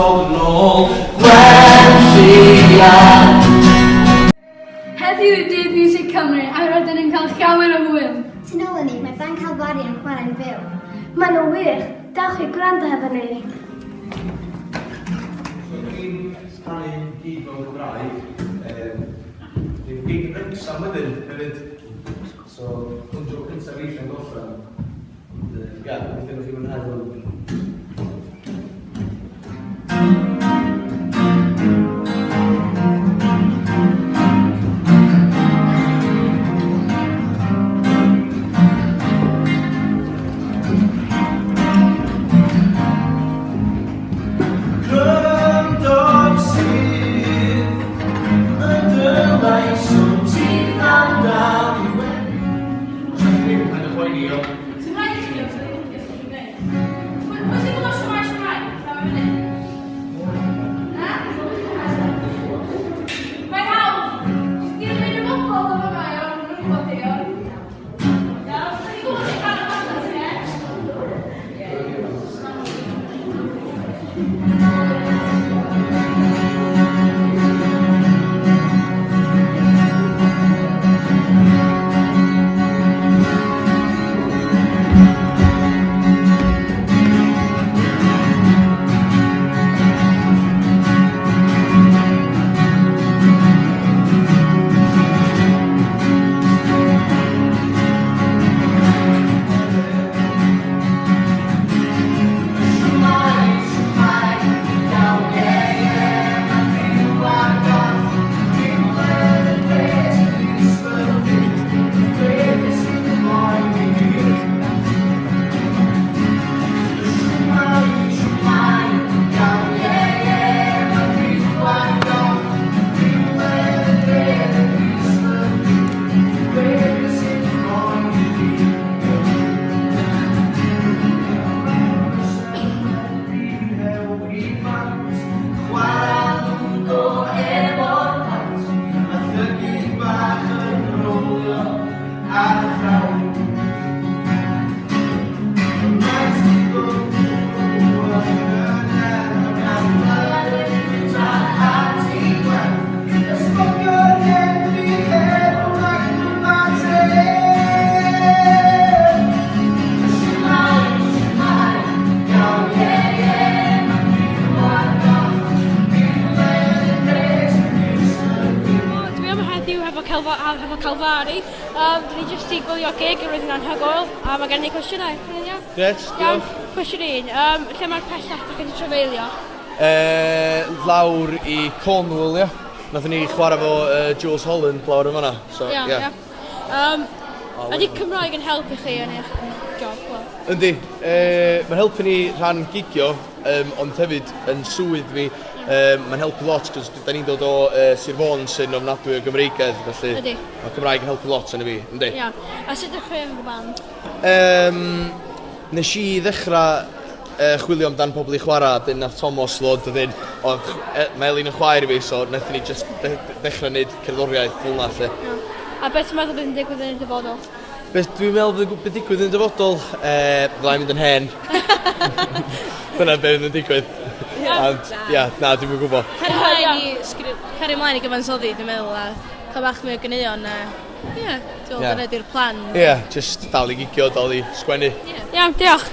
dod yn ôl Gwenllian. Heddiw yw Dydd Miwsig Cymru a rydyn yn cael llawer o hwyl. Tu nôl i ni, mae Band Calfaria yn chwarae'n fyw. Maen nhw'n wych! Dewch i gwrando hefo ni! So dwi'n canu gig mewn Cymraeg, yym dwi'n gig yn Wrecsam wedyn hefyd. So hwn tro cyntaf fi Llangollen. Ond yy ia, gobeithio wnewch chi fwynhau hwn. Cryndod sydd yn dy lais o ti dal i wenu. Paid â phoeni, iawn. Sy'n rhaid i chi os ydych chi'n gwneud. Pwy sy'n gwybod siwmai siwmai? Llaw i fyny. Na? Mae'n hawdd. Jyst dilyn y bobl yn fyma, iawn. Maen nhw'n gwybod chi, iawn. Iawn. Ti'n gwybod chi'n cael y bobl, ie? Dwi yma heddiw hefo Celfa hefo Calfari. Um, dwi jyst i gwylio gig yr oedd yn anhygoel a mae gen i cwestiynau. Hynny'n iawn? Gret, Iawn. Cwestiwn un. Um, lle mae'r pellach dych chi wedi trafeilio? Lawr i Cornwall, ia. Nathon ni chwarae fo Jules Holland lawr yn fan'na. So, Iawn, ie. ia. Um, ydy Cymraeg yn helpu chi yn eich job? Wel, Yndi, mae'n helpu ni rhan gigio, um, ond hefyd yn swydd fi, um, mae'n helpu lot, cos da ni'n dod o Sir Fôn sy'n ofnadwy o Gymreigedd, felly Ydi. mae Cymraeg yn helpu lot yn y fi, yndi. Iawn. A sut dechreuodd y band? Um, nes i ddechrau chwilio amdan pobl i chwarae, dyn nath Tomos ddod ydyn, oedd mae Elin yn chwaer i fi, so wnaethon ni just dechrau wneud cerddoriaeth fel 'na, lle. Iawn. A beth ti'n meddwl bydd yn digwydd yn y dyfodol? Beth dwi'n meddwl fydd yn digwydd yn y dyfodol? Fydda i'n mynd yn hen. Dyna beth fydd yn digwydd. Ond, ia, na, dwi'm yn gwybod. Cario mlaen i sgrif- cario mlaen i gyfansoddi, dwi'n meddwl, a cael bach mwy o ganeuon a, ie, dwi'n meddwl Ie. dyna 'di'r plan. Ie, just dal i gigio, dal i sgwennu. Iawn, diolch.